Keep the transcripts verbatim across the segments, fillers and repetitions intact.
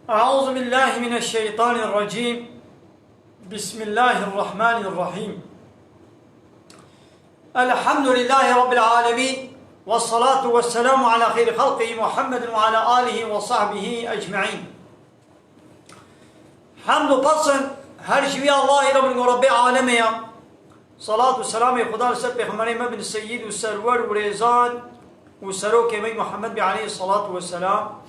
أعوذ بالله من الشيطان الرجيم. بسم الله الرحمن الرحيم. الحمد لله رب العالمين. والصلاة والسلام على خير خلقه محمد وعلى آله وصحبه أجمعين. Hemd û pesn her ji wî Allahê re bin ku Rebbê alemê ye. Salat û selamê Xuda li ser Pêxemberê me bin Seyyid û Serwer û Rêzan û Serokê me Muhammed bî aleyhî salatu ve selam.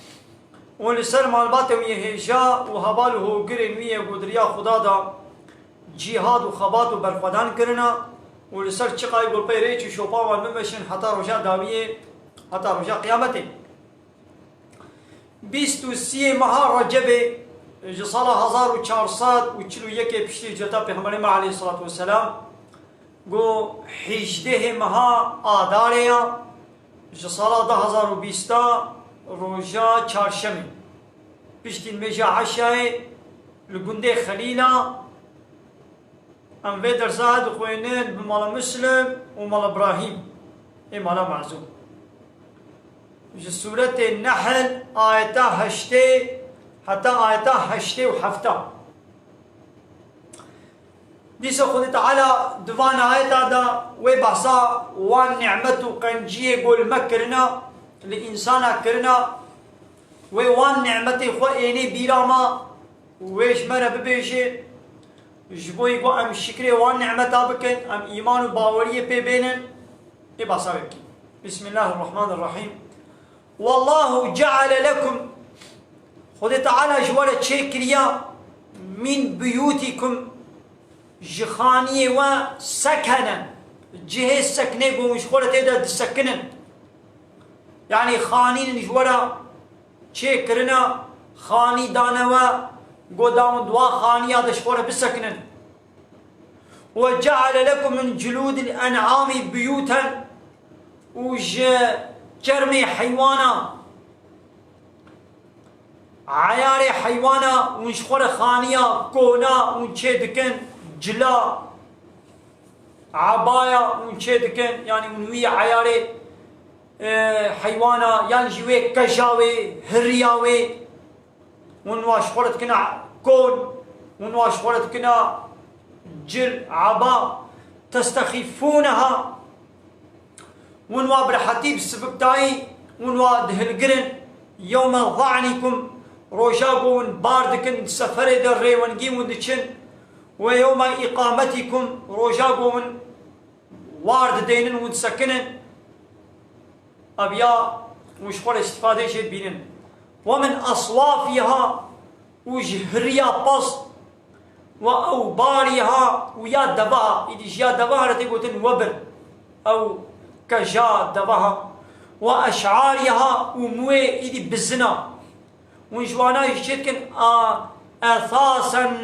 Û li ser malbatê wî yê hêja û heval û hogirên wî yê ku di riya Xuda de cîhad û xebat û berxwedan kirine û li ser çiqayê ku pê rêç û şopa wan bimeşin heta roja dawiyê, heta roja qiyametê. Bîst û siyê meha Recebê ji sala hezar û çar sed û çil û yekê piştî hicreta Pêxemberê me aleyhissalatu vesselam, ku hîjdehê meha Adarê ya, ji sala du hezar û bîsta roja çarşemê, piştî nimêja eşayê li gundê Xelîla, Em vê dersa dixwînin bi mala Muslim û mala Ibrahîm ê mala Mezûm. Ji sûretê Nehl ayeta heştê heta ayeta heştê û hefta. Dîsa Xwedê Teala di van ayeta de wê behsa wan nîmet û qenciyê ku li me kirina, li însana kirina, wê wan nîmetê xwe ênê bîra me û wê ji me re bibêje, ji bo ku em şikrê wan nîmeta bikin, em îman û baweriyê pê bênin, ê basa wê bikî. Bismillahirrahmanirrahîm. Wallahu ceale lekum, Xwedê Teala ji we re çêkiriya, min buyutikum, ji xaniyê we sekenen, cihê seknê ku hûn ji xwe re tê de disekinin. Yanî xanînin ji we re çêkirine, xanî dane we, ku da hûn di wa xaniya de ji xwe re bisekinin. Ve ceale lekum min culûdil en'amî buyûten, û ji çermê heywana, eyarê heywana hûn ji xwe re xaniya kona hûn çê dikin, cila, ebaya hûn çê dikin, yanî hûn wî eyarê, e, heywana, yan jî wê keja wê, hiriya wê, hûn wa ji xwe re dikine kon, hûn wa ji xwe re dikine cil, eba, testexîfûneha, hûn wa bi rehetî, bi siviktayî, hûn wa dihilgirin, yewme za'nikum, roja ku hûn bar dikin, di seferê de rêwengî hûn diçin, ve yewme îqametikum, roja ku hûn war dideynin û disekinin, ev ya hûn ji xwe re îstîfadeyê jê dibînin. Ve min eswafîha, û ji hiriya pez, ve ewbarîha, û ya deveha, îdî ji ya deveha re tê gotin webir, ew keja deveha, ve eş'arîha, û mûyê îdî bizina. Hûn ji wana jî çê dikin, a, esasen,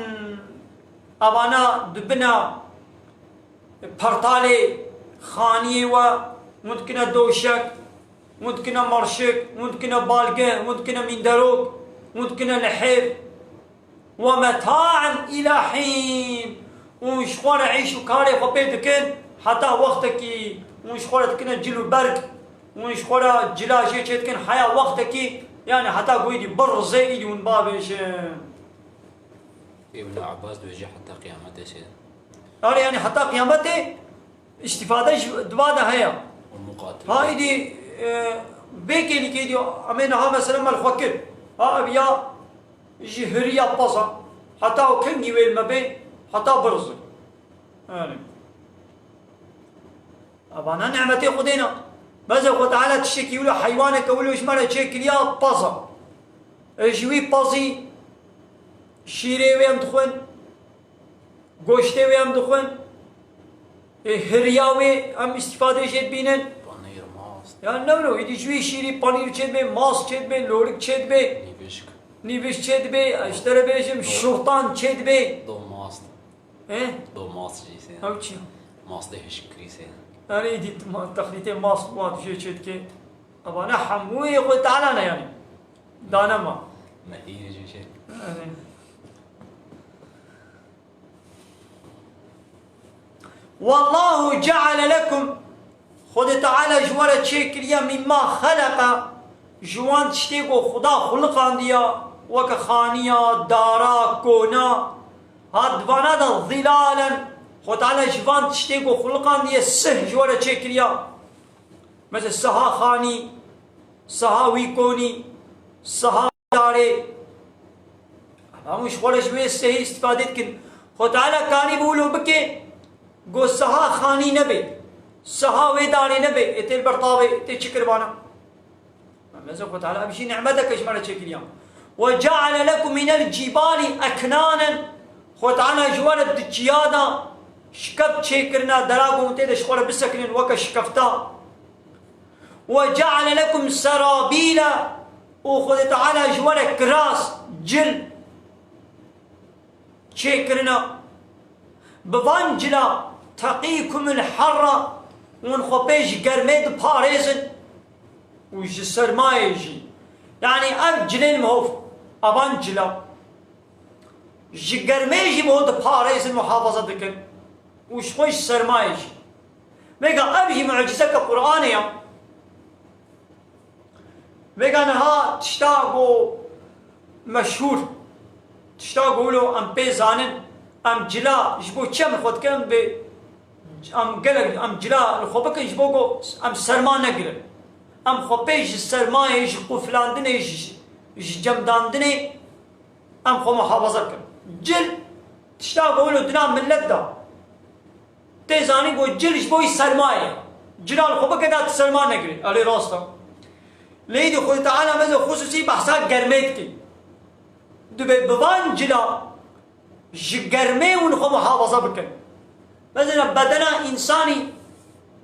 evana dibina pertalê xaniyê we, hûn dikine doşek, hûn dikine merşik, hûn dikine balge, hûn dikine mînderok, hûn dikine lihêv. Ve meta'en îla hîn. Hûn ji xwe re îş û karê xwe pê dikin, heta wextekî hûn ji xwe re dikine cil û berg, hûn ji xwe re cila jê çê dikin, heya wextekî, yanî heta ku îdî birizê, îdî hûn bavêjin. Ibn Abbas dibêje heta qiyametê sê. Erê, yanî heta qiyametê îstîfade ji, di va de heye. Û muqatil. Ha, îdî, e, vê kêlîkê dî, em ê niha mesela me li xwe kir. Ha, ev ya ji hiriya peza, heta û kengî wê li me bê, heta birizin. Yanî. Evana nîmetê Xwedê ne. Beze Xwe Teala tiştekî wilo, heywaneke wilo ji me re çêkiriya, peza. E, ji wî pezî şîrê wê em dixwin, goştê wê em dixwin, e, hiriya wê em îstîfadê jê dibînin. Panîr, mast. Ya ne wilo, îdî ji wî şîrî panîr çê dibe, mast çê dibe, lorik çê dibe. Nîvişk. Nîvişk çê dibe, ji te re bêjim, şurtan çê dibe. Do mast. He? Do mast jî sê. Ew çi? Mastê hişkkirî sê. Erê, îdî ma-, texlîtê mast û wan jê çê dike. Evane hemûyê Xwedê Teala ne yanî. Dane ma. Mehîrê jê çê. Erê. Wallahu ceale lekum, Xwedê Teala ji we re çêkiriye, mîmma xeleqe, ji wan tiştê ku Xuda xuliqandiya, weke xaniya, dara, kona, ha di vana de zilalen, Xwe Teala ji van tiştê ku xuliqandiye sih ji we re çêkiriya. Mesela siha xanî, siha wî konî, siha darê. Hemû ji xwe re ji wê sihê îstîfade dikin. Xwe Teala kanî bi wilo bike, go siha xanî nebe, siha wê darê nebe, ê tê li ber tavê, tê çi kirvana? Mesela Xwe Teala ev jî nîmeteke ji me re çêkiriya. "Ve ceale lekum minel cibali eknanen." Xwe Teala ji we re di çiya de şikeft çêkirine, dera ku hûn tê de ji xwe re bisekinin weke şikefta. "Ve ceale lekum serabîle." Û Xwedê Teala ji we re kiras, cil çêkirine. Bi van cila teqîkumul herra, hûn xwe pê ji germê diparêzin û ji sermayê jî. Yanî ev cilên mihov, evan cila ji germê jî mihov diparêzin, muhafaza dikin û ji xwe ji sermayê jî. Vêga ev jî mucizeke Qur'anê ya. Vêga niha tişta ku meşhûr, tişta ku wilo em pê zanin, em cila ji bo çi em li xwe dikin, em bê, em gelek, em cila li xwe bikin ji bo ku em serma negirin. Em xwe pê ji sermayê, ji quflandinê, ji, ji cemdandinê em xwe muhafaza bikin. Cil tişta ku wilo dina millet da. Tê zanîn ku cil ji bo wî sermayê ye. Cila li xwe bike da tu serma negirî. Erê rast e. Lê îdî Xwedê Teala meze xusûsî behsa germê dike. Dibê bi van cila ji germê hûn xwe muhafaza bikin. Mesela bedena însanî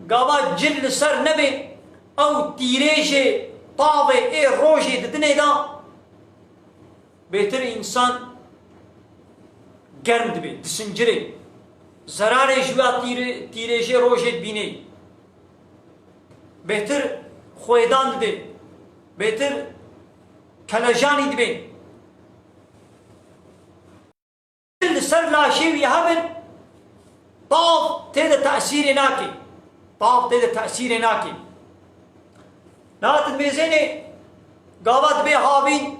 gava cil li ser nebe, ew tîrêjê tavê ê rojê di dinê de bêtir însan germ dibe, disincirê. Zerarê ji ya tîrê-, tîrêjê rojê dibînê. Bêtir xwêdan dibe. Bêtir kelejanî dibe. Li ser laşê wî hebin, tav tê de tesîrê nake. Tav tê de tesîrê nake. Niha tu dibêzênê gava dibe havîn,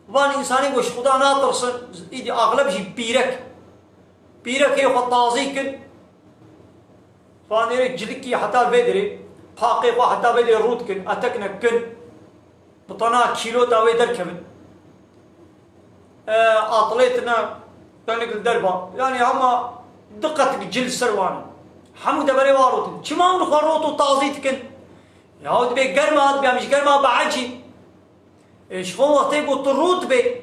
van însanê ku ji Xuda natirsin, îdî axleb jî pîrek. Pîrekê xwe tazî kin, fanêrê cilikî heta vê derê, paqê xwe heta vê derê rû dikin, eteknek kin. Bi tana kîlota wê derkevin. E, atlêtine tenik li derva. Yanî hema du qetik cil ser wan in. Hemû deverê wa rotin. Çima hûn xwe rot û tazî dikin? Ya dibê germa, dibê em ji germa biecîn. Ê, ji xwe wextê ku tu rot bê,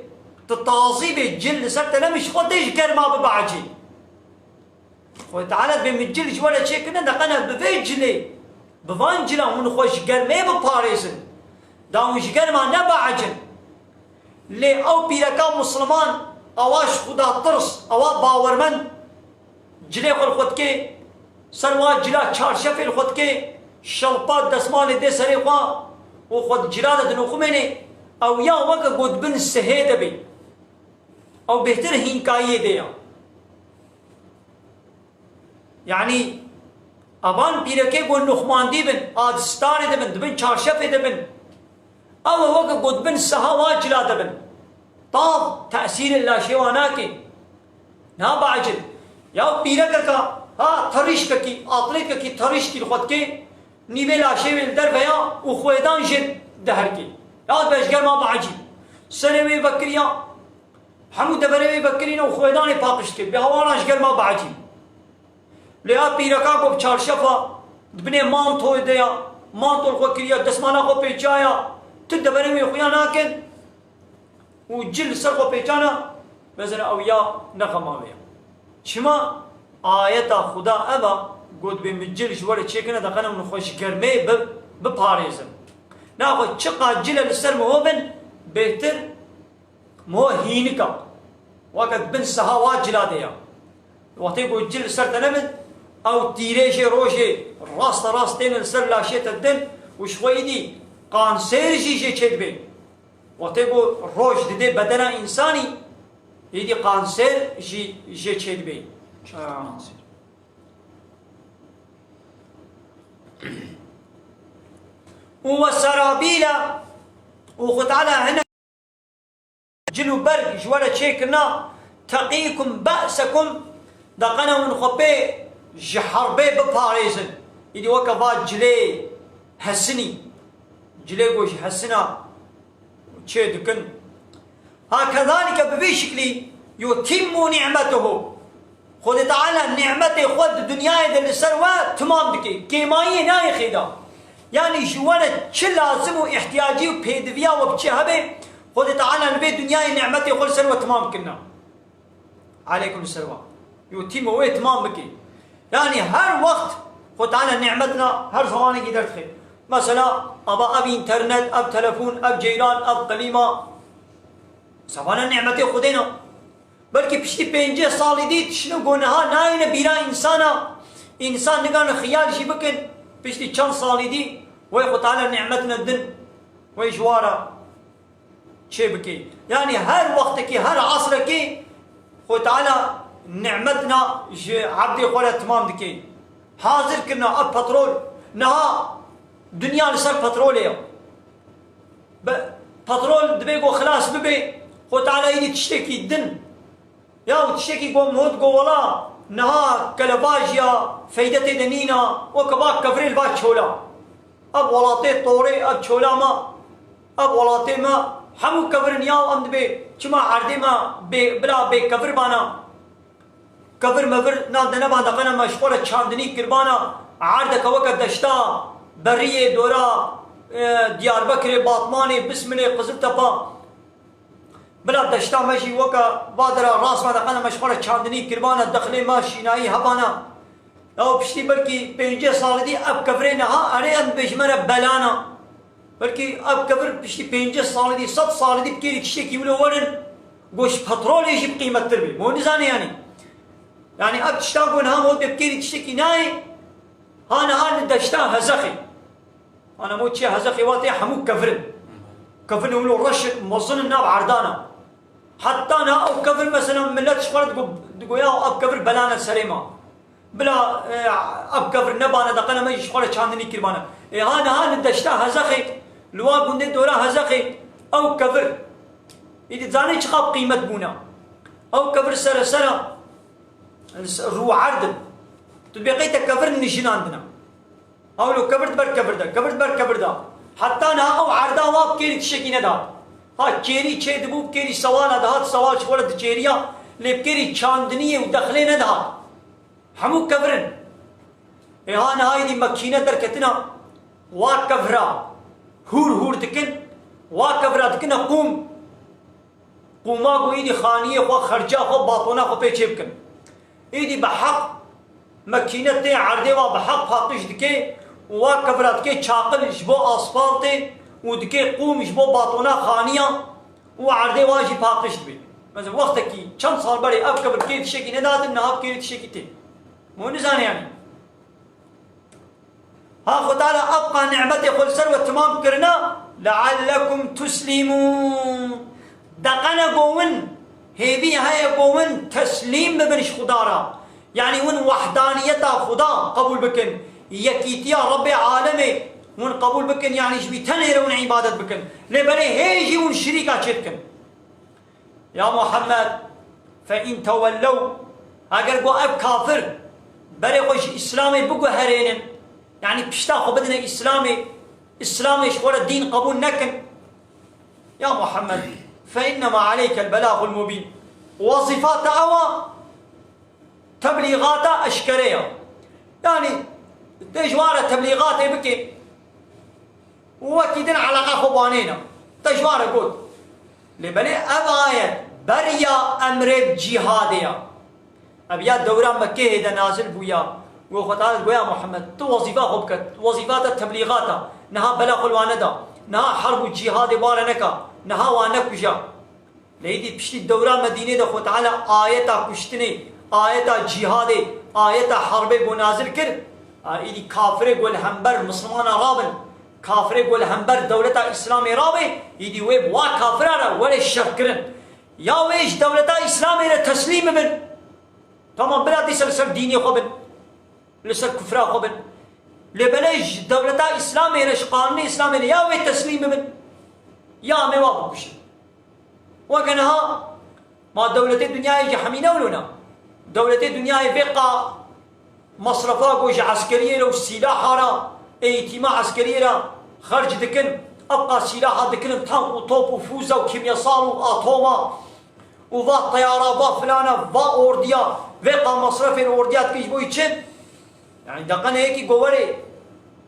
tu tazî bê, cil li ser te ne, min ji xwe tê ji germa bibiecîn. Xwedê Teala dibê min cil ji we re çêkirine, deqene bi vê cilê, bi van cila hûn xwe ji germê biparêzin. Da hûn ji germa nebiecin. Lê ew pîreka Musliman, ewa ji Xuda tirs, ewa bawermend, cilê xwe li xwe dikê, ser wa cila çarşefê li xwe dikê, şelpa desmalê dê serê xwe û xwe di cila de dinoxumênê, ew ya weke ku di bin sihê de bê. Ew bêhtir hînkayiyê dê ya. Yanî, evan pîrekê ku nuxmandî bin, a di starê de bin, di bin çarşefê de bin, ew e weke ku di bin siha wa cila de bin. Tav tesîrê laşê wa nake. Nabiecin. Ya pîrekeka, ha, terîşkekî, atlêtkekî terîşkî li xwe dikê, nîvê laşê wê li derve ya û xwêdan jê diherkê. Ya dibe ji germa biecîn. Serê wê vekiriya, hemû deverê wê vekirîne û xwêdanê paqij dike. Bi hewalan ji germa biecîn. Lê ya pîreka ku bi çarşefa di binê mantoyê de ya, manto li xwe kiriya, desmala xwe pêçaya, tu deverê wê xuya nakin û cil li ser xwe pêçana, mesela ew ya ne xema wê ya. Çima? Ayeta Xuda ev a, got, bê min cil ji we re çêkirine, deqene min xwe ji germê bi-, biparêzim. Naxwe çiqa cile li ser min hobin, bêhtir Mo hînika, weke di bin siha wa cila de ya. Wextê ku cil li ser te nebin, ew tîrê jê rojê raste rast têne li ser laşê te din û ji xwe îdî kanser jî jê çêdibê. Wextê ku roj didê bedena însanî, îdî kanser jî jê çêdibê. Û we serabîla û Xwe Teala hinek Cil û berg ji we re çêkirina, teqîkum be'sekum, deqene hûn xwe pê ji herbê biparêzin. Îdî weke va cilê hesinî, cilê ku ji hesina çê dikin. Ha kezalike, bi vî şiklî, yutimmu ni'metehu. Xwedê Teala nîmetê xwe di dinyayê de li ser we timam dike. Kêmayiyê nayê xêda. Yanî ji we re çi lazim û ihtiyacî û pêdiviya we bi çi hebe, Xwedê Teala li vê dinyayê nîmetê xwe li ser we timam kirina. Aleykum selam. Yutimmu, wê timam bike. Yanî her wext Xwedê Teala nîmetina her zemanekî derdixe. Mesela, ava ev înternet, ev telefon, ev ceyran, ev qilîma. Sevana nîmetê Xwedê ne. Belkî piştî pêncî salî dî tiştine ku niha nayêne bîra însana, însan nikane xiyal jî bikin, piştî çend salî dî wey Xwe Teala nîmetine din wey ji wa re çê bike. Yanî her wextekî, her esrekî Xwe Teala nîmetina ji ebdê xwe re timam dike. Hazir kirina ev petrol, niha dinya li ser petrolê ye. Be, petrol dibê ku xilas bibe, Xwe Teala êdî tiştekî din. Ya û tiştekî ku em hot ku wela niha kelebajiya feyde tê de nîna, weke va kevirê li va çola. Ev welatê torê, ev çola me, ev welatê me, hemû kevirin ya û em dibê çima erdê me bê, bila bê kevir bana. Kevir mevir nan de neban deqene me ji xwe re çandinî kirbana, erdeke weke deşta Beriyê, dora, e, Diyarbekirê, Batmanê, Bismilê, Qiziltepa. Bila deşta me jî weke va dera rast me deqene me ji xwe re çandinî kirbana, dexlê me şînayî hebana. Ew piştî belkî pêncî salî dî ev kevirê niha erê em dibê ji me re belana. Belkî ev kevir piştî pêncî salî dî, sed salî dî bi kêrî tiştekî wilo werin, ku ji petrolê jî bi qîmettir bê. Mo nizane yanî. Yanî ev tişta ku niha mo dê bi kêrî tiştekî nayê, ha niha li deşta hezexê. Ana mo çi hezexê wa tê hemû kevir in. Kevir in wilo reş in, mezin in nav erdana. Heta niha ew kevir mesela millet ji xwe re digo-, digoya ev kevir belane serê me. Bila, e, ev kevir nebane deqene me jî ji xwe re çandinî kirbane. Ê ha niha li deşta Hezexê, li wa gundê dora Hezexê, ew kevir. Îdî zanî çiqas qîmet bûne. Ew kevir sere sera, rû erd in. Tu dibê qey te kevir nijinandine. Hewlo kevir di ber kevir de, kevir di ber kevir de. Heta niha ew erda wa bi kêrî tiştekî nedat. Ha kêrî çêdibû, bi kêrî sewala dihat, sewal ji xwe re dikêriya, lê bi kêrî çandiniyê û dexlê nedihat. Hemû kevir in. Ê ha niha êdî makîne derketina, wa kevra hûr hûr dikin, wa kevra dikine qûm. Qûma ku êdî xaniyê xwe, xerca xwe, batona xwe pê çê bikin. Êdî bi heq makîne tê erdê wa bi heq paqij dike û wa kevra dike çaqil ji bo aspaltê û dike qûm ji bo batona xaniya û erdê wa jî paqij dibe. Mesela wextekî çend sal berê ev kevir kê tiştekî nedatin, niha bi kêrî tiştekî tê. Mo nizane yanî. Ha Xwe Teala ebqa nimetê xwe li ser we timam kirina, leallekum tuslîmûn. Deqene go win, hêvî heye go win teslîm bibin ji Xuda re. Yanî win wehdaniyeta Xuda qebûl bikin. Yekîtiya Rebbê alemê win qebûl bikin, yanî ji wî tenê re win îbadet bikin. Lê belê hê jî win şirîka çê dikin. Ya Muhammed, fe in tewellew, eger ku ev kafir berê xwe ji Îslamê biguherênin, yanî pişta xwe bidine Îslamê, Îslamê ji xwe re dîn qebûl nekin, ya Muhammed, fe innema aleykel belagul mubîn. Wezîfa te ew a, teblîgata eşkere ya. Yanî, tê ji wan re teblîgatê bikê, û wekî din eleqa xwe banêne. Te ji wan re got. Lê belê ev ayet beriya emrê bi cîhadê ya. Ev ya dewra Mekkehê de nazil bûya. Got Xwe Teala goya Muhammed, tu wezîfa xwe bike, wezîfa te teblîgat e. Niha bela xwe li wan neda. Niha herb û cîhadê wan re neka. Niha wan nekuja. Lê îdî piştî dewra Medînê de Xwe Teala ayeta kuştinê, ayeta cîhadê, ayeta herbê ku nazil kir, a, îdî kafirê ku li hember Mislimana rabin, kafirê ku li hember dewleta Îslamê rabê, îdî wê bi wa kafira re were şerkirin. Ya wê ji dewleta Îslamê re teslîm bibin. Tamam, bila dîsa li ser dînê xwe bin, li ser kufra xwe bin. Lê belê ji dewleta Îslamê re, ji qanûnê Îslamê re ya wê teslîm bibin, ya em ê wa bikuşin. Weke niha ma dewletê dinyayê jî hemî ne wilo ne. Dewletê dinyayê vê qa masrefa ku ji eskeriyê re û sîlaha re, eğîtîma eskeriyê re xerc dikin, ev qa sîlaha dikirin tank û top û fûze û kîmyasal û atoma û va teyara, va filana, va ordiya, vê qa masrefê li ordiya dikin ji bo çi? Yani deqene yekî gowerê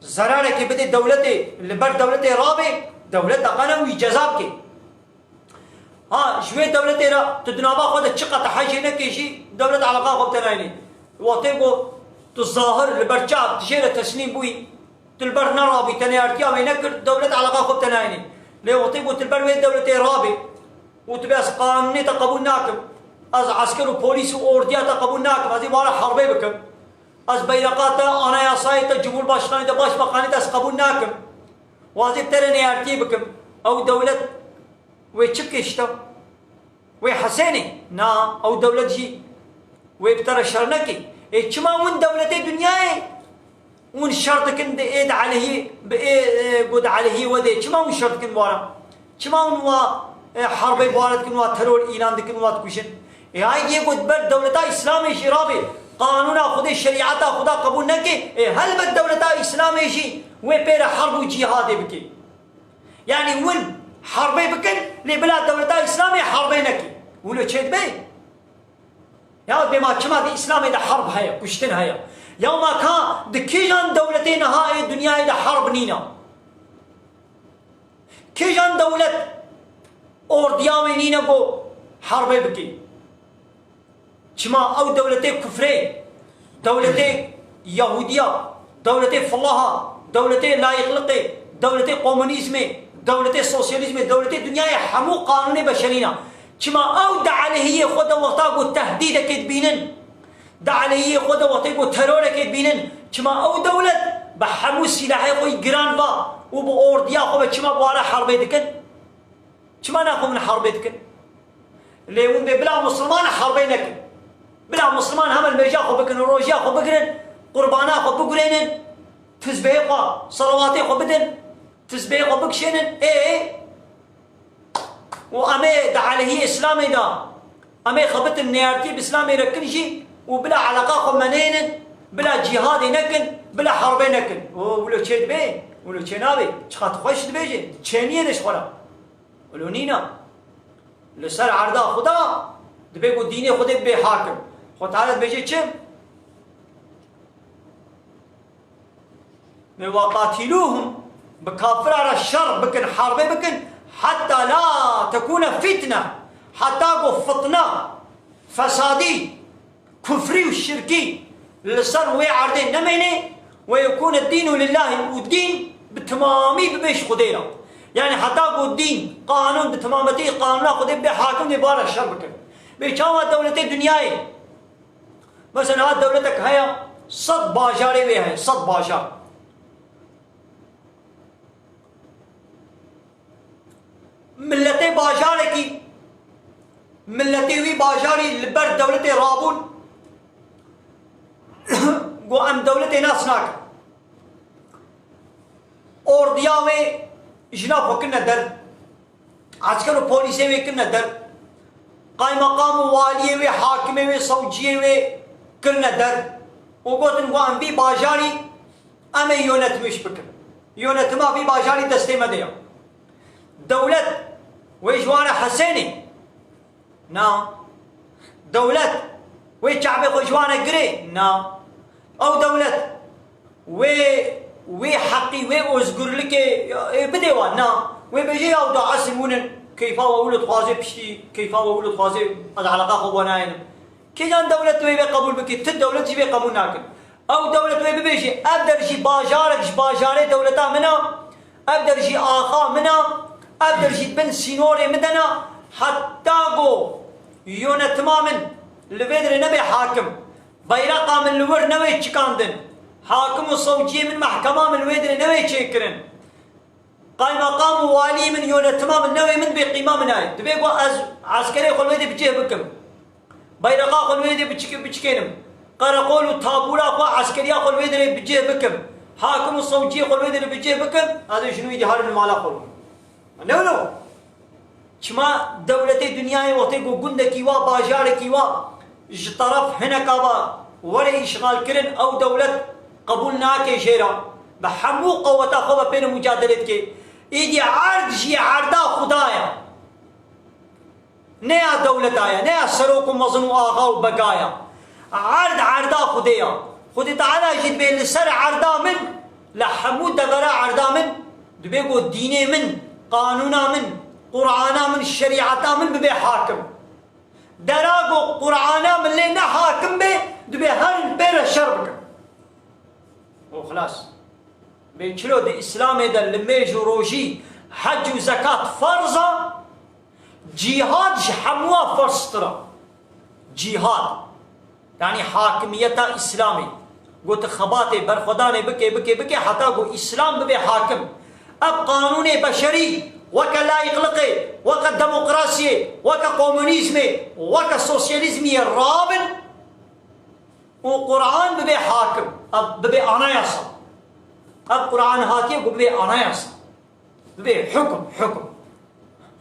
zerarekê bidê dewletê, li ber dewletê rabê, dewlet deqene wî ceza bike. Ha, ji wê dewletê re tu di nava xwe de çi qet hejê nekê jî, dewlet eleqa xwe bi te nayênê. Wextê ku tu zahir li ber çav tu jê re teslîm bûyî, tu li ber nerabî, te neyartiya wê nekir, dewlet eleqa xwe bi te nayênê. Lê wextê ku tu li ber wê dewletê rabî û tu bê ez qanûnê te qebûl nakim, ez esker û polîs û ordiya te qebûl nakim, ez ê wara herbê bikim. Ez beyreqa te, anayasayê te, cumhurbaşkanê te, başbakanê te ez qebûl nakim. Wazê bi te re neyartiyê bikim. Ew dewlet wê çi bike ji te? Wê hesênê? Na, ew dewlet jî wê bi te re şer neke. Ê çima hûn dewletê dinyayê hûn şer dikin di ê di aleyhî, bi ê, e, ku di aleyhî we de? Çima hûn şer dikin wara? Çima hûn wa, e, herbê wara dikin, wa teror îlan dikin, wa dikujin? Ê hay yê ku di ber dewleta Îslamê jî rabê, qanûna Xwedê, şerîeta Xweda qebûl neke, ê helbet dewleta Îslamê jî wê pê re herb û cîhadê bike. Yanî hûn herbê bikin, lê bila dewleta Îslamê herbê neke. Wilo çê dibe? Ya bê ma çima di Îslamê de herb heye, kuştin heye? Ya ma ka di kîjan dewletê niha ê dinyayê de herb nîne? Kîjan dewlet ordiya wê nîne ku herbê bike? Çima ew dewletê kufrê, dewletê Yahudiya, dewletê filaha, dewletê layîqliqê, dewletê komunîzmê, dewletê sosyalîzmê, dewletê dinyayê hemû qanûnê beşerî ne? Çima ew di aleyhiyê xwe de wexta ku tehdîdekê dibînin, di aleyhiyê xwe de wextê ku terorekê dibînin, çima ew dewlet bi hemû sîlahê xwe yî giran va û bi ordiya xwe ve çima bi wara herbê dikin? Çima naxwin herbê dikin? Lê hûn bê bila Musliman herbê nekin. Bila Musliman heme li mêja xwe bikin, rojiya xwe bigirin, qurbana xwe bigurênin, tizbehê xwe, selawatê xwe bidin, tizbehê xwe bikişênin, ê, û em ê di aleyhî Îslamê de, em ê xebitin neyartiyê bi Îslamê re kin jî û bila eleqa xwe menênin, bila cîhadê nekin, bila herbê nekin. O, wilo çê dibe? Wilo çê nabe? Çiqas xweş dibêje, çêniyê de ji xwe re. Wilo nîna. Li ser erda Xuda dibe ku dînê Xwedê bibe hakim. Xwe Teala dibêje çi? Ve وقاتلوهم, bi kafira re şer bikin, herbê bikin, heta la tekûne fitne, heta ku fitne, fesadî, kufrî û şirkî li ser wê erdê nemêne, ve yekûne dînu lillahî, û dîn bi timamî bibe ji Xwedê re. Yani heta ku dîn, qanûn bi timametî qanûna Xwedê bibe hakim, dê bi wara şer bikin. Bê çawa dewletê dinyayê, mesela dewletek heye, sed bajarê wê heye, sed bajar. Milletê bajarekî, milletê wî bajarî li ber dewletê rabûn, got, em dewletê nas nakin. Ordiya wê ji nav xwe kirine der. Esker û polîsê wê kirine der. Qaymeqam û waliyê wê, hakimê wê, sewciyê wê kirine der. Û gotin, got, em vî bajarî em ê yönetimîş bikin. Yönetima vî bajarî destê me de ye. Dewlet wê ji wan re hesênê? Na. Dewlet wê çavê xwe ji wan re girê? Na. Ew dewlet wê, wê heqî, wê ozgurlikê, ê, bidê wan? Na. Wê bêje ya da esil hûn in, keyfa we wilo dixwaze piştî, keyfa we wilo dixwaze ez eleqa xwe bi we nayênim. Kîjan dewlet wê vê qebûl bike? Ti dewlet jî vê qebûl nakin. Ew dewlet wê bibêje, ev der jî bajarek ji bajarê dewleta min e, ev der jî axa min e, ev der jî bin sînorê min de ne, heta ku yönetima min li vê derê nebe hakim, beyreqa min li wir nebe çikandin, hakim û sewciyê min, mehkema min li wê derê nebe çêkirin. Qaymeqam û walî min, yönetima min, newê min bê qîma min nayê. Dibê ku ez eskerê xwe li wê de bi cih bikim. Beyreqa xwe li wê de biçik-, biçikênim. Qereqol û tabûra xwe, eskeriya xwe li wê derê bi cih bikim. Hakim û sewciyê xwe li wê derê bi cih bikim. Ez ê ji nû îdî herim li mala xwe bûm. Ne wilo? Çima dewletê dinyayê wextê ku gundekî wa, bajarekî wa ji teref hineka ve were îşxalkirin, ew dewlet qebûl nake jê re. Bi hemû qeweta xwe ve pê re mucadele dike. Êdî erd jî erda Xuda ye. Ne ya dewleta ye, ne ya serok û mezin û axa û bega ye. Erd erda Xwedê ye. Xwedê Teala jî dibê li ser erda min, li hemû devera erda min, dibê ku dînê min, qanûna min, Qur'ana min, şerîeta min bibe hakim. Dera ku Qur'ana min lê ne hakim be, dibê herin pê re şer bikin. Û xilas. Bê çilo di Îslamê de limêj û rojî, hec û zekat ferz a, cîhad ji hemûa ferztir a. Cîhad. Yanî hakimiyeta Îslamê. Got xebatê berxwedanê bike, bike, bike, heta ku Îslam bibe hakim. Ev qanûnê beşerî, weke layîqliqê, weke demokrasiyê, weke komunîzmê, weke sosyalîzmiyê rabin û Qur'an bibe hakim. Ev bibe anayasa. Ev Qur'an hatiye ku bibe anayasa. Bibe hukum, hukum.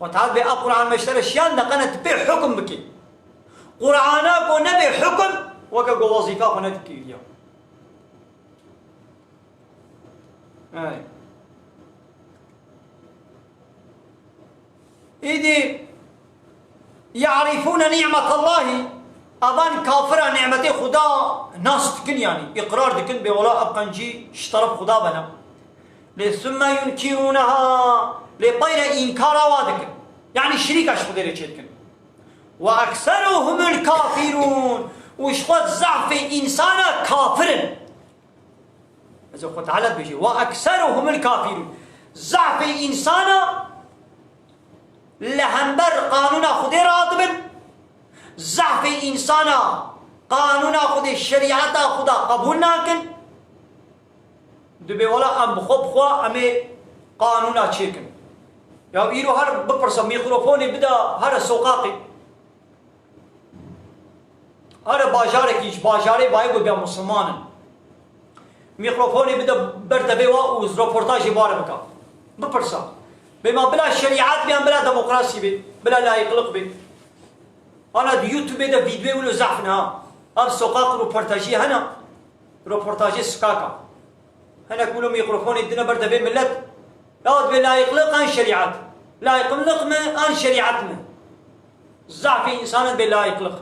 Xwe ta dibê ev Qur'an me ji te re şiyan, de qene tu pê hukum bikî. Qur'ana ku nebe hukum, weke ku wezîfa xwe nedikiriya. Ey. Îdî يعرفون نعمة الله, evan kafira nimetê Xuda nas dikin, yanî îqrar dikin, bê wela ev qencî ji teref Xuda ve ne. Lê ثم ينكرونها, lê peyre înkara wa dikin. Yanî şirîka ji Xwedê re çêdikin. وأكثرهم الكافرون, û ji xwe zehfê însana kafir in. Ez ê Xwe Teala dibêje, وأكثرهم الكافرون. Zehfê însana li hember qanûna Xwedê radibin. Zehfê însana qanûna Xwedê, şerîeta Xweda qebûl nakin. Dibê wela em bi xwe bi xwe em ê qanûna çêkin. Ya îro her bipirse, mîkrofonê bide here soqaqê. Here bajarekî ji bajarê bayê ku biya misilman in. Mîkrofonê bide ber devê wa û roportajê ware bika. Bipirsa. Bê ma bila şerîet bê yan bila demokrasî bê, bila layîqliq bê. Ana di YouTubeê de vîdyoyê wilo zehf ne ha. Ev soqaq roportajî hene. Roportajê sikaka. Hinek wilo mîkrofonê didine ber devê millet. Ya dibê layîqliq an şerîet. Layîqliq mi an şerîet mi? Zehfê însanan dibê layîqliq.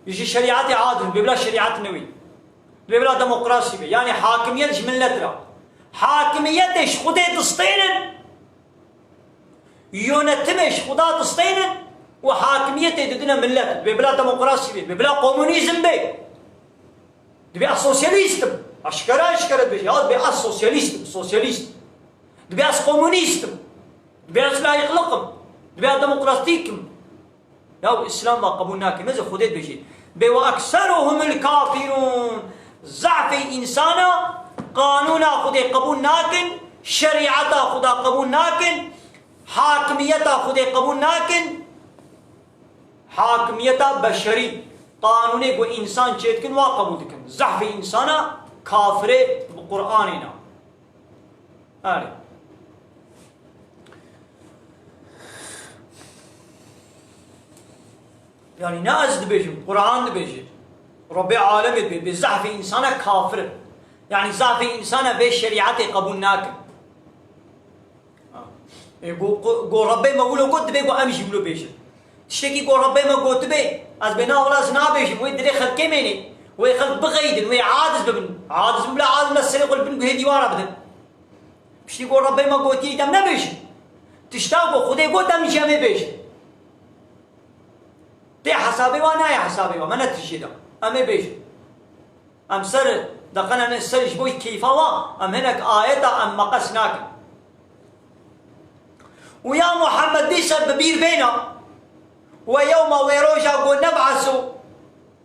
Ji şerîetê adil, dibê bila şerîet newî. Dibê bila demokrasî be. Yanî hakimiyet ji millet re. Hakimiyetê ji Xwedê distênin. Yönetimê ji Xweda distênin û hakimiyetê didine millet. Dibê bila demokrasî be, dibê bila komunîzm be. Dibê ez sosyalîst im. Eşkere eşkere dibêje. Ya dibê ez sosyalîst im, sosyalîst. Dibê ez komunîst im. Dibê ez layîqliq im. Dibê ez demokratîk im. Ya Îslam va qebûl nake. Meze Xwedê dibêje. Bê وأكثرهم الكافرون. Zehfê însana qanûna Xwedê qebûl nakin, şerîeta Xweda qebûl nakin, hakimiyeta Xwedê qebûl nakin. Hakimiyeta beşerî, qanûnê ku însan çêdikin, wa qebûl dikin. Zehfê însana kafirê bi Qur'anê ne. Erê. Yanî ne ez dibêjim, Qur'an dibêje. Rebbê alemê dibê, bê zehfê însana kafir in. Yanî zehfê însana vê şerîetê qebûl nakin. Ê, go, go, go Rebbê me wilo got, dibê ku em jî wilo bêjin. Tiştekî ku Rebbê me gotibê, ez bê na wila ez nabêjim, wê dilê xelkê mênê, wê xelk bixeyidin, wê aciz bibin. Aciz bibin, bila aciz me serê xwe li bin guhê dîwara bidin. Piştî ku Rebbê me gotiye, dem nebêjin. Tişta ku Xwedê got, em jî em ê bêjin. Tê hesabê wa, nayê hesabê wa, me ne tijî da. Em ê bêjin. Em ser, deqene ne ser ji bo keyfa wa, em hinek ayeta em meqes nakin. Û ya Muhammed dîse bi bîr bêna, we yewma wê roja ku neb'esu,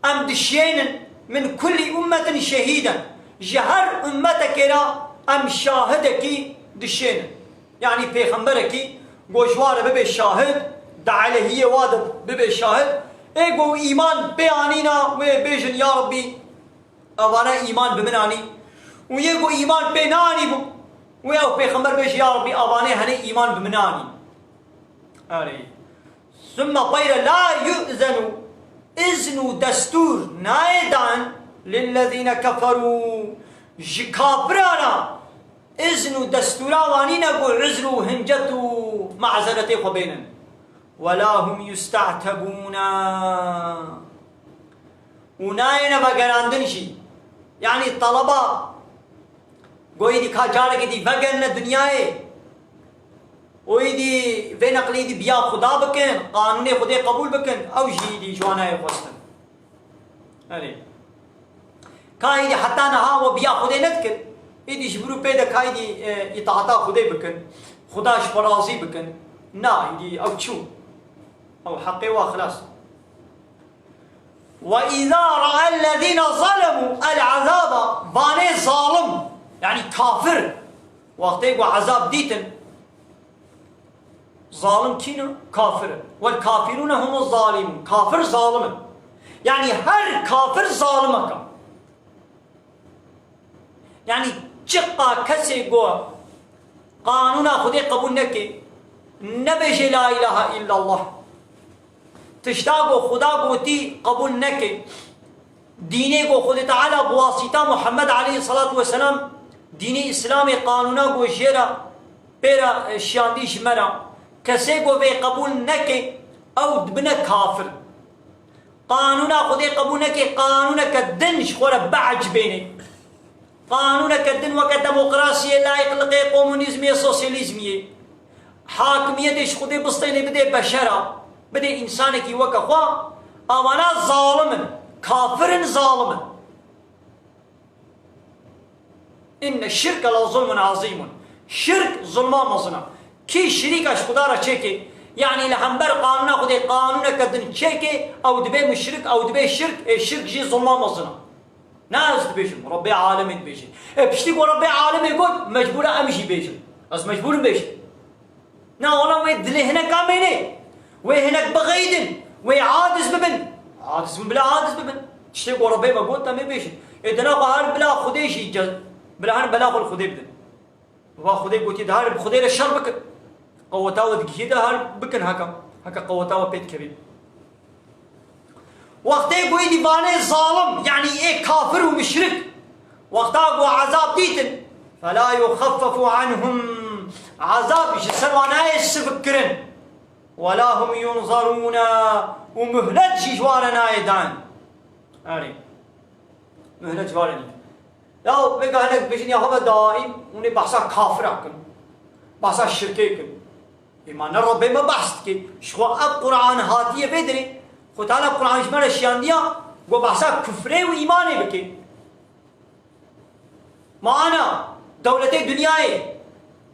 em dişênin min kulli ummetin şehîden. Ji her ummetekê re em şahidekî dişênin. Yanî pêxemberekî ku ji wa re bibe şahid, di aleyhiyê wa de bibe şahid. Ê ku îman pê anîna, wê bêjin, ya Rabbî, evane îman bi min anî. Û yê ku îman pê neanîbû, wê ew pêxember bêje, ya Rabbî, evanê henê îman bi min anî. Erê. Sümme peyre la yu'zenu, izn û destûr nayê dan lillezîne keferû, ji kafirana izn û destûra wanî ne ku uzr û hincet û mazeretê xwe bênin. Wela hum yusta'tebûne. Û nayêne vegerandin jî. Yanî taleba goyî dî ka carekê dî vegerine dinyayê. Û îdî vê neqlî dî biya Xuda bikin, qanûnê Xwedê qebûl bikin, ew jî îdî ji wan nayê xwestin. Erê. Ka îdî heta niha we biya Xwedê nedikir, îdî ji vir û pê de ka îdî, e, îtaata Xwedê bikin, Xuda ji xwe razî bikin. Na, îdî ew çû. Ew heqê wa xilas. Ve izâ ra'ellezîne zalemû el-azâbe, vanê zalim, yanî kafir, wextê ku ezab dîtin, zalim kî ne? Kafir in. Wel kafirûne humuz zalimûn. Kafir zalim in. Yanî her kafir zalimek e. Yanî çiqa kesê ku qanûna Xwedê qebûl neke, nebêje la ilahe illallah, tişta ku Xuda gotî qebûl neke, dînê ku Xwedê Teala bi wasîta Muhammed aleyhisselatu vesselam, dînê Îslamê qanûna ku jê re pê re, e, şiyandî ji me re, kesê ku vê qebûl neke, ew dibine kafir. Qanûna Xwedê qebûl neke, qanûneke din ji xwe re biecibêne. Qanûneke din weke demokrasiyê, layîqlikê, komunîzmê, sosyalîzmiyê. Hakimiyetê ji Xwedê bistêne bidê beşera, bidê însanekî weke xwe, avana zalim in, kafir in, zalim in. Inne şirke la zulmun azîmun. Şirk zulma mezin e. Kî şirîka ji Xuda re çêke, yanî li hember qanûna Xwedê qanûneke din çêke, ew dibe muşrik, ew dibe şirk, ê şirk jî zulma mezin e. Ne ez dibêjim, Rebbê alemê dibêje. Ê piştî ku Rebbê alemê got, mecbûr e em jî bêjin. Ez mecbûr im bêjim. Na, wela wê dilê hinek amêne. Wê hinek bixeydin. Wê aciz bibin. Aciz bin bila aciz bibin. Tiştê ku Rebbê me got, em ê bêjin. Ê dina xwe her bila Xwedê jî ce-, bila her bela xwe li Xwedê bidin. Va Xwedê gotiye, de her bi Xwedê re şer bikin. Qeweta we digihî de her bikin heke. Heke qeweta we pê dikevî. Wextê ku êdî vanê zalim, yanî ê kafir û muşrik, wexta ku ezab dîtin, fela yuxeffefu anhum, ezab ji ser wan nayê sivikkirin, wela hum yunzarûne, û muhlet jî ji wan re nayê dan. Erê. Muhlet ji wan re nîne. Ya vêga hinek dibêjin ya hebe daîm hûn ê behsa kafira kin. Behsa şirkê kin. Ê ma ne Rebbê me behs dike. Ji xwe ev Quran hatiye vê dirê. Xwe Teala Quran ji me re şiyandiya, ku behsa kufrê û îmanê bike. Ma ana dewletê dinyayê,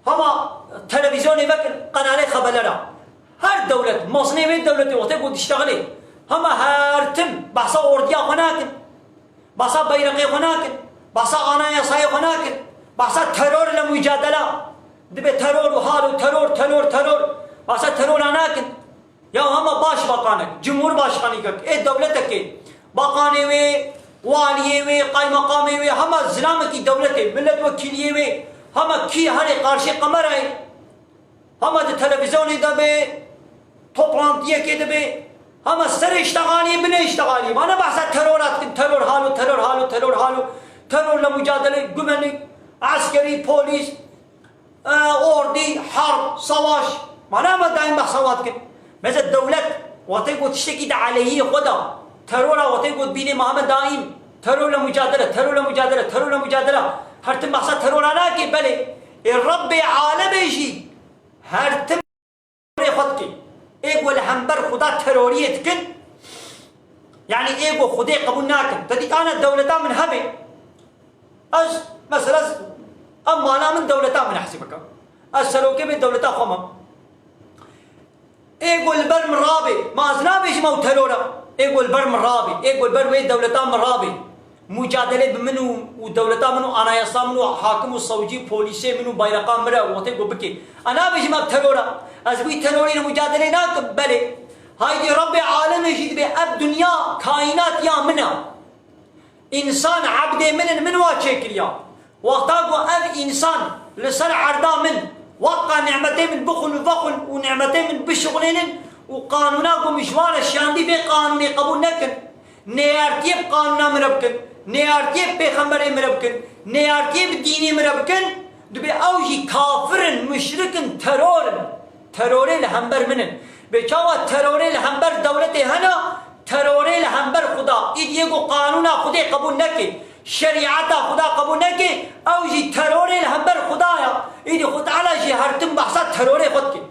hema televîzyonê vekin, qenalê xebelera. Her dewlet, mezinê wê dewletê wextê ku diştexilê, hema her tim behsa ordiya xwe nakin. Behsa beyreqê xwe nakin. Behsa anayasayê xwe nakin. Behsa teror le mucadela. Dibe teror û halo teror, teror, teror. Behsa terora nakin. Ya hema baş baqanek, cumhurbaşkanîkek, ê dewletekê, baqanê wê, waliyê wê, qaymeqamê wê, hema zilamekî dewletê, milletvekîliyê wê, hema kî herê qarşê kamerayê, hema di televîzyonê de bê, toplantiyekê de bê, hema serê îştexaliyê, binê îştexaliyê. Ma ne behsa terora dikin, teror halo, teror halo, teror halo, teror le mucadele, güvenlik, eskerî, polîs, E, ordî, herb, savaş. Ma ne me daîm behsa wan dikin. Mesela dewlet, wextê ku tiştekî di aleyhî xwe de, terora wextê ku dibînê ma me daîm, teror le mucadele, teror le mucadele, teror le mucadele. Her tim behsa terora nake, belê. Ê Rebbê alemê jî her tim xwe dike. Ê ku li hember Xuda teroriyê dikin, yanî ê ku Xwedê qebûl nakin. Te dît ana dewleta min hebe. Ez, mesela, ez, em mala min dewleta min hesîb bikim. Ez serokê vê dewleta xwe me. Ê ku li ber min rabê, ma ez nabêjim ew teror e. Ê ku li ber min rabê, ê ku li ber wê dewleta min rabê. Mucadele bi min û, û dewleta min û anayasa min û hakim û sewcî, polîsê min û bayreqa min re wextê ku bike. Ez nabêjim ev teror e. Ez wî terorî re mucadele nakim, belê. Haydî Rebbê alemê jî dibê ev dinya kaînat ya min e. Însan ebdê min in, min wa çêkiriya. Wexta ku ev însan li ser erda min Waka nimetê min bixwin û vexwin û nimetê min bişuxulênin û qanûna ku min ji wan re şiyandî vê qanûnê qebûl nekin. Nêyartiyê bi qanûna min re bikin. Nêyartiyê bi pêxemberê min re bikin. Nêyartiyê bi dînê min re bikin. Dibê ew jî kafir in, muşrik in, teror in. Terorê li hember min in. Bê çawa terorê li hember dewletê hene, terorê li hember Xuda. Îdî yê ku qanûna Xwedê qebûl neke, şerîeta Xuda qebûl neke, ew jî terorê li hember Xuda ya. Îdî Xwe Teala jî her tim behsa terorê xwe dike.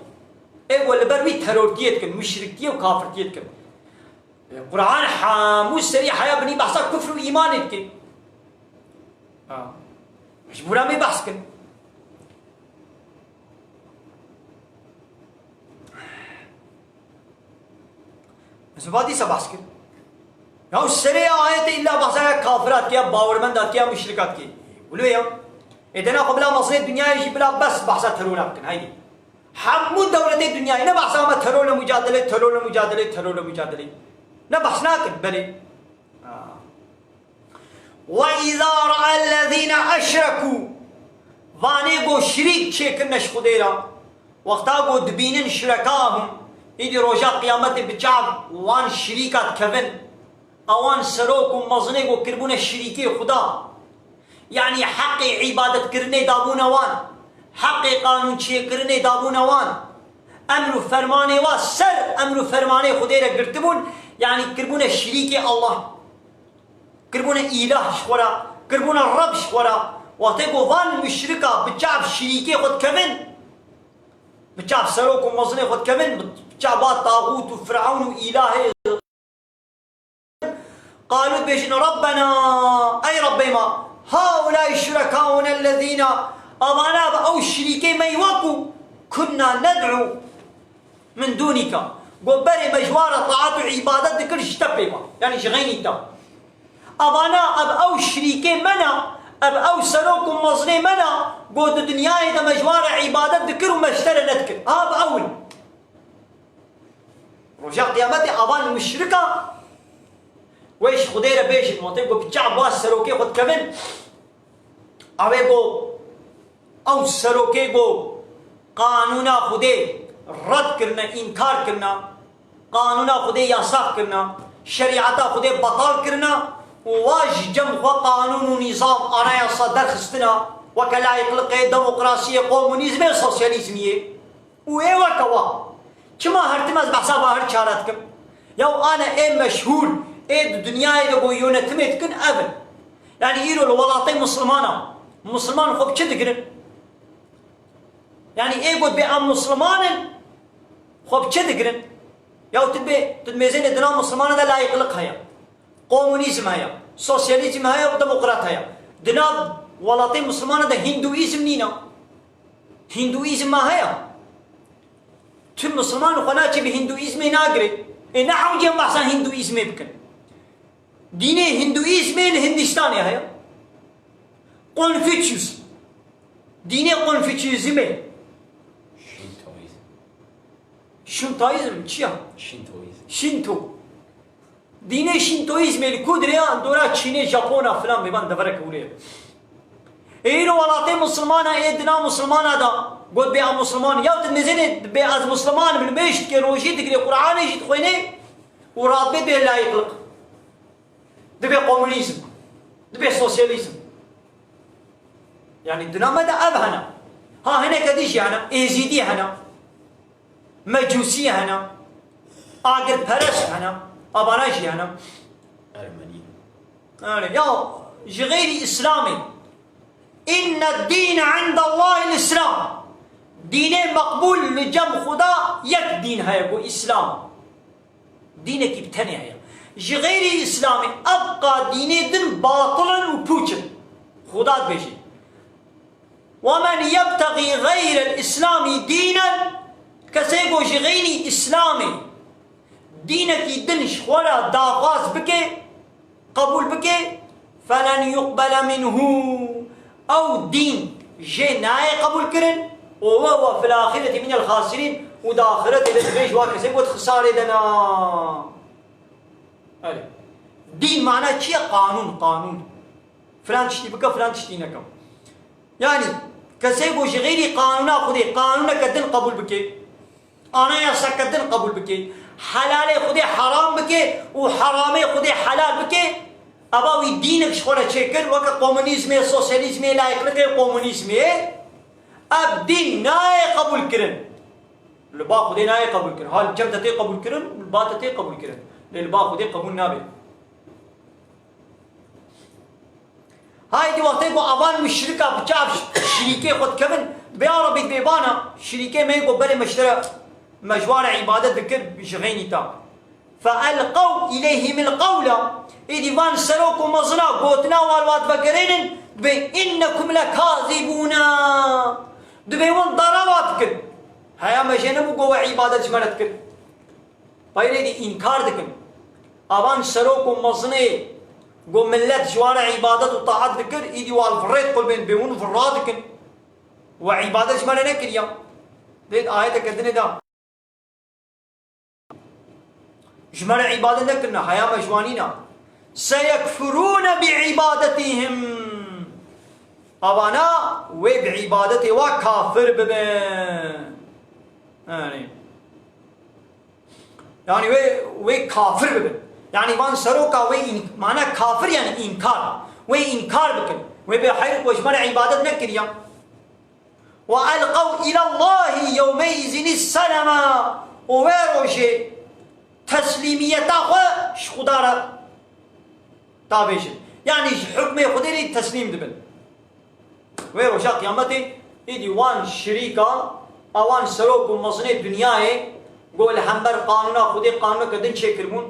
Ê ku li ber wî terortiyê dikin, muşriktiyê û kafirtiyê dikin. Quran hemû serî heya binî behsa kufr û îmanê dike. Ha. Mecbûra me behs kin. Mesela dîsa behs kir. Ya serê ya ayetê illa behsa ya kafira dike, ya bawermenda dike, ya muşrika dike. Wilo ya. Ê dena xwe bila meselê dinyayê jî bila bes behsa terora bikin, haydi. Hemû dewletê dinyayê ne behsa me terorle mücadele, terorle mücadele, terorle mücadele. Ne behs nakin, belê. Ha. وَإِذَا رَأَى الَّذِينَ أَشْرَكُوا Vanê ku şirîk çêkirine ji Xwedê re, wexta ku dibînin şurekahum, îdî roja qiyametê bi çav wan şirîka dikevin, ewan serok û mezinê ku kirbûne şirîkê Xuda, yanî heqê îbadetkirinê dabûne wan, heqê qanûn çêkirinê dabûne wan, emr û fermanê wa ser emr û fermanê Xwedê re girtibûn, yanî kirbûne şirîkê Allah. Kirbûne îlah ji xwe re, kirbûne reb ji xwe re. Wextê ku van muşrika bi çav şirîkê xwe dikevin, bi çav serok û mezinê xwe dikevin, bi çav va taxût û firewn û îlahê, qalû dibêjin, Rabbena, ey Rebbê me, haulâi şurekâuna ellezîna, avana bi ew şirîkê me wekû, kunna ned'u min dûnîka. Got, berê me ji wan re taat û îbadet dikir ji te pê ve. Yanî ji xeynî te. Evana, ev ew şirîkê me ne, ev ew serok û mezinê me ne, got, di dinyayê de me ji wan re îbadet dikir û me ji te re nedikir. Ha, ev ew in. Roja qiyametê avan muşrika, wê ji Xwedê re bêjin, wextê ku bi çav ba serokê xwe dikevin, Ew ê ku ew serokê ku qanûna Xwedê red kirine, înkar kirine, qanûna Xwedê yasax kirine, şerîeta Xwedê betal kirine û wa ji cem xwe qanûn û nîzam, anayasa derxistine, weke layîqliqê, demokrasiyê, komunîzmê, sosyalîzmiyê. Û ê weke wa. Çima her tim ez behsa va her çare dikim? Ya ane ê meşhûr, ê di dinyayê de ku yönetimê dikin ev in. Yani îro li welatê Musulmana, Musulman xwe bi çi digirin? Yani ê ku bê em Musulman in, xwe bi çi digirin? Ya tu bê, tu mêzênê dina Musulmana de layıklık heye. Komunîzm heye, sosyalîzm heye û demokrat heye. Di nav welatê Musulmana de Hinduîzm nîne. Hinduîzm ma heye? Tu Musulman xwe naçî bi Hinduîzmê nagirê. Ê ne hewce em behsa Hinduîzmê bikin. Dînê Hinduîzmê li Hindistanê heye. Konfüçyus. Dînê Konfüçyüzmê. Şintoîzm. Şintoîzm çi ya? Şintoîzm. Şinto. Dînê Şintoîzmê li ku dirê ya, dora Çînê, Japona filan bêban devereke wile ye. Ê îro welatê Musulmana, ê dina Musulmana da, got bê a Musulman. Ya tu nizênê bê ez Musulman im, nimêj dike, rojî digirê, Qur'anê jî dixwênê û radibê bê layıklık. Dibê komunîzm. Dibê sosyalîzm. Yani dina me de ev hene. Ha hineke dî jî hene. Êzîdî hene. Mecûsî hene, agirperest hene, abana jî hene. Ermenî. Öyle. Ya ji xeyrî Îslamê. Inne dîne indallahil Îslam. Dînê meqbûl li cem Xuda yek dîn heye ku Îslam. Dînekî bi tenê heye. Ji xeyrî Îslamê ebqa dînê din batil in û pûç in. Xuda dibêje. وَمَنْ يَبْتَغِي غَيْرَ الْإِسْلَامِ دِينًا Kesê ku ji xeynî Îslamê dînekî din ji xwe re daxwaz bike, qebûl bike, فَلَنْ يُقْبَلَ مِنْهُ Ew dîn jê nayê qebûl kirin û وَهُوَ فِي الْآخِرَةِ مِنَ الْخَاسِرِينَ û di axiretê de divê ji wa kesê ku di xisarê de ne. Erê. Dîn mana çi ye? Qanûn, qanûn. Filan tiştî bike, filan tiştî neke. Yani, Kesê ku ji xêrî qanûna Xwedê, qanûneke din qebûl bike, anayaseke din qebûl bike, helalê Xwedê heram bike û heramê Xwedê helal bike, eva wî dînek ji xwe re çêkir, weke komunîzmê, sosyalîzmê, layîklikê, komunîzmê, ev dîn nayê qebûlkirin. Li ba Xwedê nayê qebûlkirin. Ha li cem te tê qebûlkirin, li ba te tê qebûlkirin. Lê li ba Xwedê qebûl nabe. Haydî wextê ku avan muşrika bi çav şirîkê xwe dikevin, bi ya Rebî dibê vana, şirîkê me yê ku berê me ji te re, me ji wa re îbadet dikir, ji xeynî ta. فَأَلْقَوْا إِلَيْهِمُ الْقَوْلَ. Êdî van serok û mezina gotina wan wan vegerênin, dibê إِنَّكُمْ لَكَاذِبُونَ. Dibê wan dara wa dikin. Heya me jê nebû ku we îbadet ji me re dikir. Payrê dî înkar dikin. Avan serok û mezinê ku millet ji wan re îbadet û taat dikir, îdî wan virêt qulbên bê hûn vira dikin. We îbadet ji me re nekiriya. Dê ayeteke dinê da. Ji me re îbadet nekirine, heya me ji wan nîna. سَيَكْفُرُونَ بِعِبَادَتِهِمْ. Avana wê bi îbadetê wa kafir bibin. Yanî. Yanî wê, wê kafir bibin. Yanî van seroka wê în-, mana kafir yanî înkar. Wê înkar bikin. Wê bê heyr ku ji me re îbadet nekiriya. وَأَلْقَوْا إِلَى اللّٰهِ يَوْمَئِذٍ السَّلَمَ. Û wê rojê teslîmiyeta xwe ji Xuda re davêjin. Yanî ji hukmê Xwedê re teslîm dibin. Wê roja qiyametê êdî wan şirîka, a wan serok û mezinê dinyayê, ku li hember qanûna Xwedê qanûneke din çêkiribûn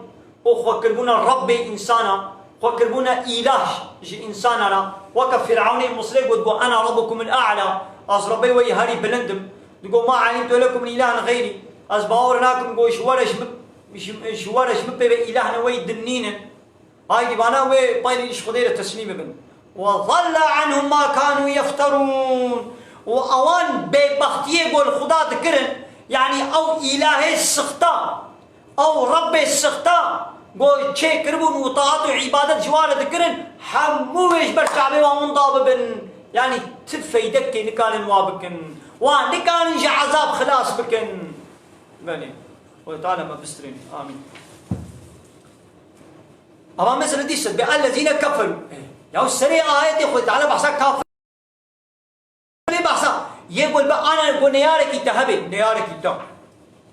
û xwe kiribûne Rebbê însana, xwe kiribûne îlah ji însana re, weke Fîrewnê Misrê got, got, "أَنَا رَبُّكُمُ الْأَعْلَى." Ez Rebbê we yî herî bilind im. Digot, "مَا عَلِمْتُ لَكُمْ مِنْ إِلَٰهٍ غَيْرِي." Ez bawer nakim ku ji we re ji min, ji, ji we re ji min pê ve îlah ne, we yî din nînin. Haydî vana wê payrî ji Xwedê re teslîm bibin. وَضَلَّ عَنْهُمْ مَا كَانُوا يَفْتَرُونَ. Û ewan bêbextiyê ku li Xuda dikirin, yanî ew îlahê sixta, ew Rebbê sixta ku çêkiribûn û taat û îbadet ji wan re dikirin, hemû wê ji ber çavê wan winda bibin. Yanî ti feydekê nikarin wa bikin. Wan nikarin ji ezab xilas bikin. Belê. Xwedê Teala me bistirêne. Amîn. Ama mesela dîse bi ellezîne keferû. Ya serê ayetê Xwedê Teala behsa kafir. Lê behsa yê gol be ana go neyarekî te hebe, neyarekî te.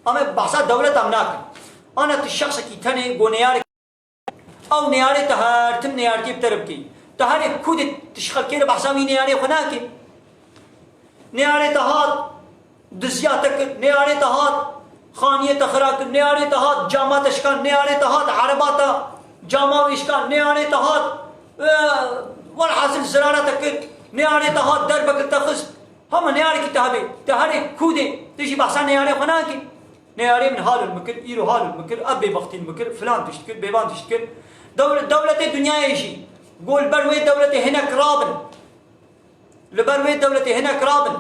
Ama behsa dewlet em nakin. Ana tu şexsekî tenê go neyarekî. Ew neyarê te her tim neyarkê bi te re bikî. Te herê ku de tu ji xelkê re behsa wî neyarê xwe nakî. Neyarê te hat, diziya te kir, neyarê te hat, xaniyê te xira kir, neyarê te hat, cama te şikan, neyarê te hat, ereba te cama wê şikan, neyarê te hat, e, welhasil zirara te kir, neyarê te hat, derbek li te xist. Hema neyarekî te hebe, te herê ku de, tu jî behsa neyarê xwe nakî. Neyarê min halil min kir, îro halil min kir, ev bêbextî min kir, filan tişt kir, bêvan tişt kir. Dewle-, dewletê dinyayê jî, go li ber wê dewletê hinek rabin. Li ber wê dewletê hinek rabin,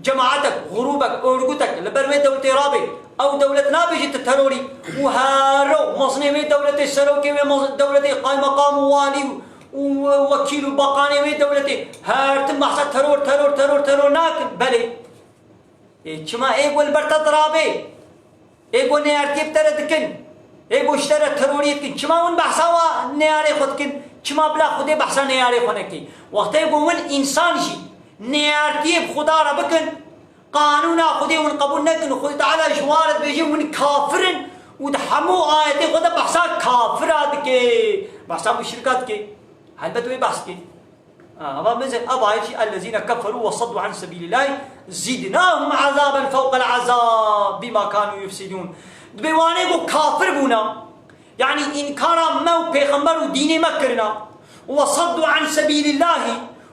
cemaetek, grûbek, örgütek li ber wê dewletê rabê, ew dewlet nabêje tu terorî û hero mezinê wê dewletê, serokê wê mez-, dewletê, qaymeqam û walî û, û wekîl û bakanê wê dewletê her tim behsa teror, teror, teror, teror nakin. Belê. Ê, çima ê ku li ber te dirabê? Ê ku neyartiyê bi te re dikin? Ê ku ji te re teroriyê dikin? Çima hûn behsa wa neyarê xwe dikin? Çima bila Xwedê behsa neyarê xwe nekê? Wextê ku hûn însan jî neyartiyê bi Xuda re bikin, qanûna Xwedê hûn qebûl nekin, Xwedê Teala ji wan re dibêje hûn kafir in û di hemû ayetê xwe de behsa kafira dike, behsa muşrika dike. Helbet wê behs dike. Ha, ama mesela ev ayet jî, "اَلَّذ۪ينَ كَفَرُوا وَصَدُّوا عَنْ سَب۪يلِ اللّٰهِ زِدْنَاهُمْ عَذَابًا فَوْقَ الْعَذَابِ بِمَا كَانُوا يُفْسِدُونَ." Dibê wanê ku kafir bûna, yanî înkara me û pêxember û dînê me kirina, "وَصَدُّوا عَنْ سَب۪يلِ اللّٰهِ"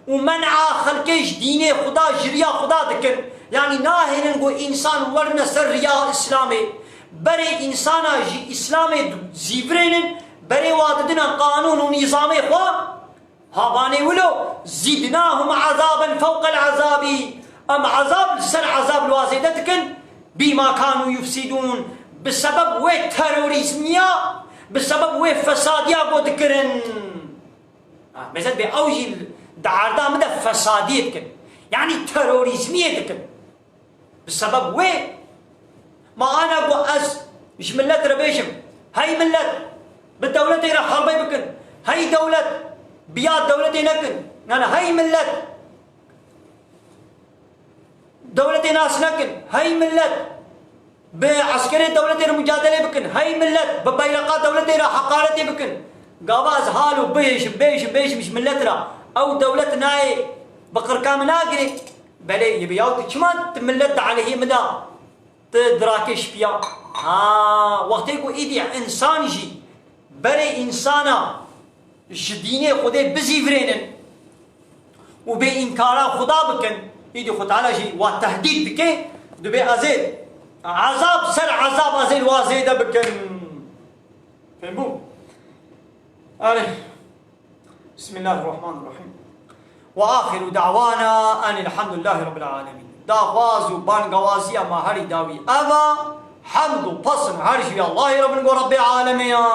û men'a xelkê ji dînê Xuda, ji riya Xuda dikin, yanî nahêlin ku însan werine ser riya Îslamê, berê însana ji Îslamê zîvirênin, berê wa didine qanûn û nîzamê xwe, Havanê wilo, "زِدْنَاهُمْ عَذَابًا فَوْقَ الْعَذَابِ." Em ezab li ser ezab li wa zêde dikin, "بِمَا كَانُوا يُفْسِدُونَ." Bi sebeb wê terorîzmiya, bi sebeb wê fesadiya ku dikirin. Ha, mesela bê ew jî di erda min de fesadiyê dikin. Yanî terorîzmiyê dikin. Bi sebeb wê, ma ana ku ez ji millet re bêjim, hey millet, bi dewletê re herbey bikin, hey dewlet, biya dewletê nekin, yani hey millet, dewletê nas nekin, hey millet, bi eskerê dewletê re mucadelê bikin, hey millet, bi beyreqa dewletê re heqaretê bikin. Gava ez halo bêjim, bêjim, bêjim ji millet re, ew dewlet nayê bi qirka min nagirê. Belê, yê bi yaw tu çima tu millet di aleyhê min de tu dirakê şipiya? Ha, wextê ku îdî însan jî berê însana ji dînê Xwedê bizîvirênin û bê înkara Xuda bikin, îdî Xwe Teala jî wa tehdîd dike, dibê ez ê ezab ser ezab ez ê li wa zêde bikim. Fêm bû? Erê. Bismillahirrahmanirrahîm. Ve axiru da'wana enilhamdülillahi rabbil alemin. Daxwaz û bangawaziya ma herî dawî ev e, hemd û pesn her ji Allahê re bin, go Rebbê alemê ya.